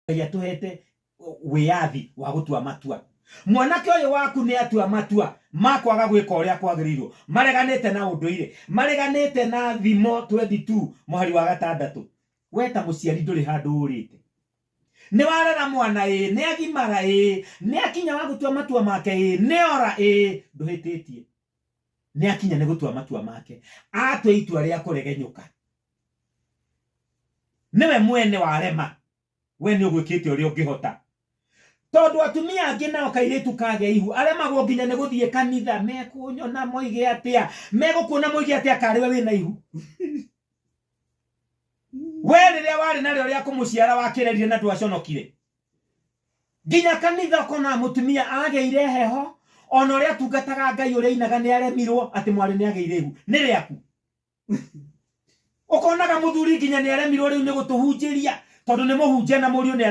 Ngai atũhete wĩyathi wa gũtua matua. Mwanake ũyũ waku nĩ atua matua ma kwaga gwĩka ũrĩa kwagĩrĩirwo, mareganĩte na ũndũire, mareganĩte na Thimo 22 mũhari wa 6. We ta mũciari ndũrĩ handũ ũrĩte. Nĩ warera mwana ĩĩ, nĩ agimara ĩĩ, nĩ akinya wa gũtua matua make ĩĩ, nĩ ora ĩĩ, ndũhĩtĩtie. Nĩ akinya nĩ gũtua matua make. Atua itua rĩa kũregenyũka. Nĩwe mwene warema. We nĩ ũgwĩkĩte ũrĩa ũngĩhota. Tondũ atumia angĩ nao kairĩtu kagĩa ihu aremagwo nginya nĩ gũthiĩ kanitha, mekũnyona moige atĩa, megũkuona moige atĩa karĩ we wĩna ihu. We rĩrĩa warĩ narĩo rĩa kũmũciara wakĩrerire na ndwaconokire. Nginya kanitha ũkona mũtumia agĩire heho, ona ũrĩa atungataga Ngai ũrĩa ainaga nĩ aremirwo atĩ mwarĩ nĩ agĩire ihu. Nĩ rĩaku. Ũkonaga mũthuri nginya nĩ aremirwo rĩu nĩ gũtũhunjĩria tondũ nĩ mũhunjia na mũriũ nĩ